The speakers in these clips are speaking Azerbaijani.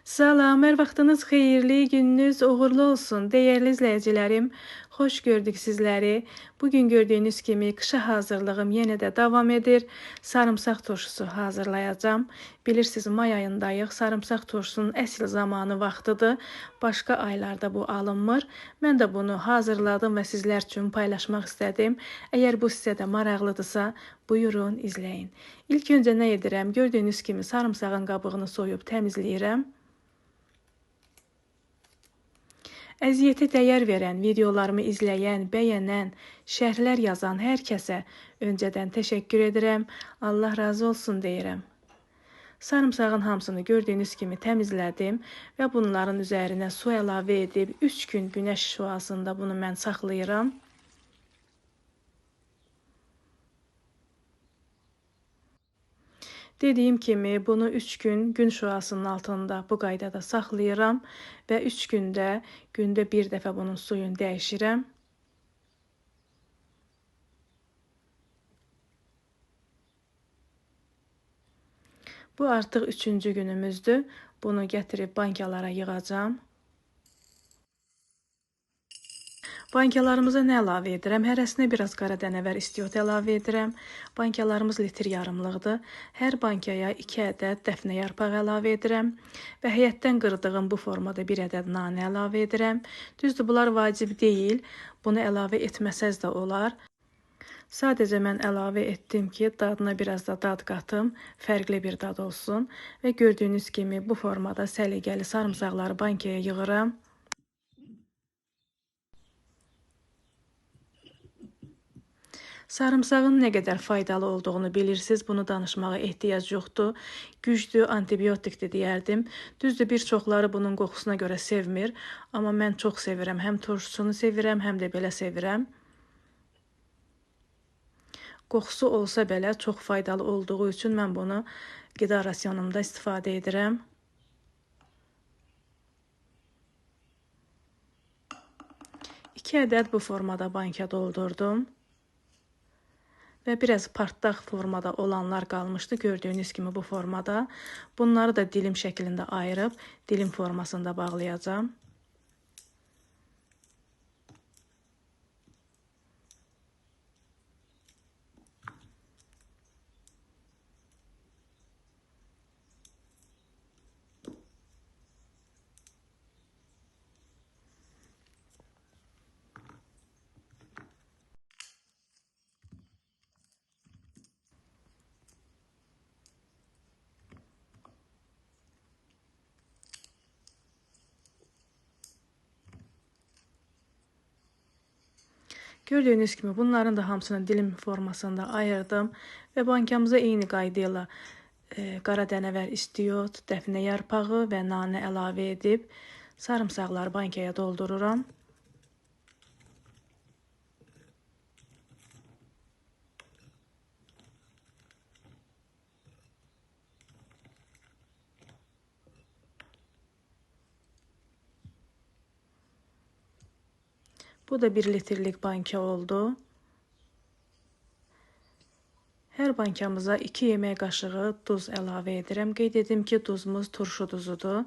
Salam, hər vaxtınız xeyirli, gününüz uğurlu olsun. Dəyərli izləyicilərim, xoş gördük sizləri. Bugün gördüyünüz kimi qışa hazırlığım yenə də davam edir. Sarımsaq turşusu hazırlayacağam. Bilirsiniz, may ayındayıq. Sarımsaq turşusunun əsl zamanı vaxtıdır. Başqa aylarda bu alınmır. Mən də bunu hazırladım və sizlər üçün paylaşmaq istədim. Əgər bu sizə də maraqlıdırsa, buyurun, izləyin. İlk öncə nə edirəm? Gördüyünüz kimi sarımsağın qabığını soyub təmizləyirəm. Əziyyətə dəyər verən, videolarımı izləyən, bəyənən, şərhlər yazan hər kəsə öncədən təşəkkür edirəm. Allah razı olsun deyirəm. Sarımsağın hamısını gördüyünüz kimi təmizlədim və bunların üzərinə su əlavə edib 3 gün günəş şüasında bunu mən saxlayıram. Dediyim kimi bunu 3 gün gün şüasının altında bu qaydada saxlayıram və 3 gündə gündə bir dəfə bunun suyunu dəyişirəm. Bu artıq 3-cü günümüzdür. Bunu gətirib bankalara yığacağam. Bankalarımıza nə əlavə edirəm? Hərəsinə biraz qara dənəvər istiot əlavə edirəm. Bankalarımız litr yarımlıqdır. Hər bankaya 2 ədəd dəfnə yarpağı əlavə edirəm və həyətdən qırdığım bu formada 1 ədəd nanə əlavə edirəm. Düzdür, bunlar vacib deyil. Bunu əlavə etməsəz də olar. Sadəcə mən əlavə etdim ki, dadına biraz da dad qatım, fərqli bir dad olsun. Və gördüyünüz kimi bu formada səliqəli sarımsaqları bankaya yığıram. Sarımsağın nə qədər faydalı olduğunu bilirsiniz, bunu danışmağa ehtiyac yoxdur. Güclü antibiotikdir deyərdim. Düzdür, bir çoxları bunun qoxusuna görə sevmir, amma mən çox sevirəm. Həm turşusunu sevirəm, həm də belə sevirəm. Qoxusu olsa belə çox faydalı olduğu üçün mən bunu qida rasionumda istifadə edirəm. İki ədəd bu formada banka doldurdum. Və biraz partlaq formada olanlar qalmışdı. Gördüyünüz kimi bu formada. Bunları da dilim şəklində ayırıb dilim formasında bağlayacağam. Gördüyünüz kimi bunların da hamısını dilim formasında ayırdım və bankamıza eyni qayda ilə qara dənəvər istiot, dəfnə yarpağı və nanə əlavə edib sarımsaqları bankaya doldururam. Bu da 1 litrlik banka oldu. Hər bankamıza 2 yemək qaşığı duz əlavə edirəm. Qeyd edim ki, duzumuz turşu duzudur.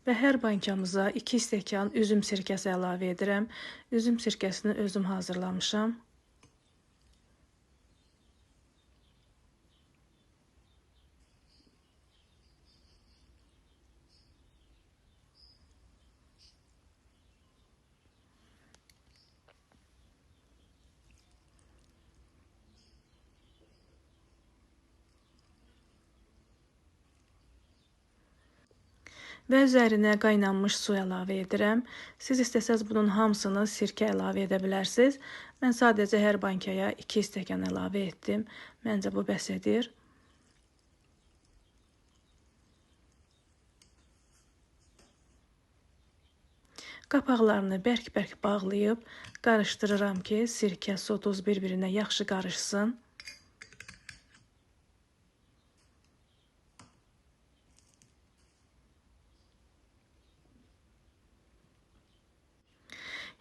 Və hər bankamıza 2 stəkan üzüm sirkəsi əlavə edirəm. Üzüm sirkəsini özüm hazırlamışam. Və üzərinə qaynanmış su əlavə edirəm. Siz istəsəz bunun hamısını sirkə əlavə edə bilərsiniz. Mən sadəcə hər bankaya 2 stəkan əlavə etdim. Məncə bu bəs edir. Qapaqlarını bərk-bərk bağlayıb qarışdırıram ki, sirkə, su, duz bir-birinə yaxşı qarışsın.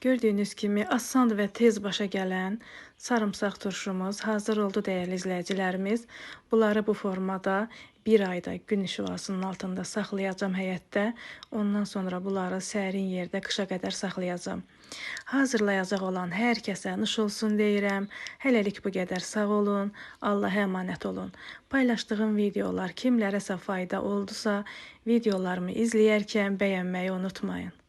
Gördüyünüz kimi asan və tez başa gələn sarımsaq turşumuz hazır oldu dəyərli izləyicilərimiz. Bunları bu formada bir ayda gün şüasının altında saxlayacağam həyətdə. Ondan sonra bunları sərin yerdə qışa qədər saxlayacağam. Hazırlayacaq olan hər kəsə nuş olsun deyirəm. Hələlik bu qədər, sağ olun. Allaha əmanət olun. Paylaşdığım videolar kimlərəsə fayda oldusa, videolarımı izləyərkən bəyənməyi unutmayın.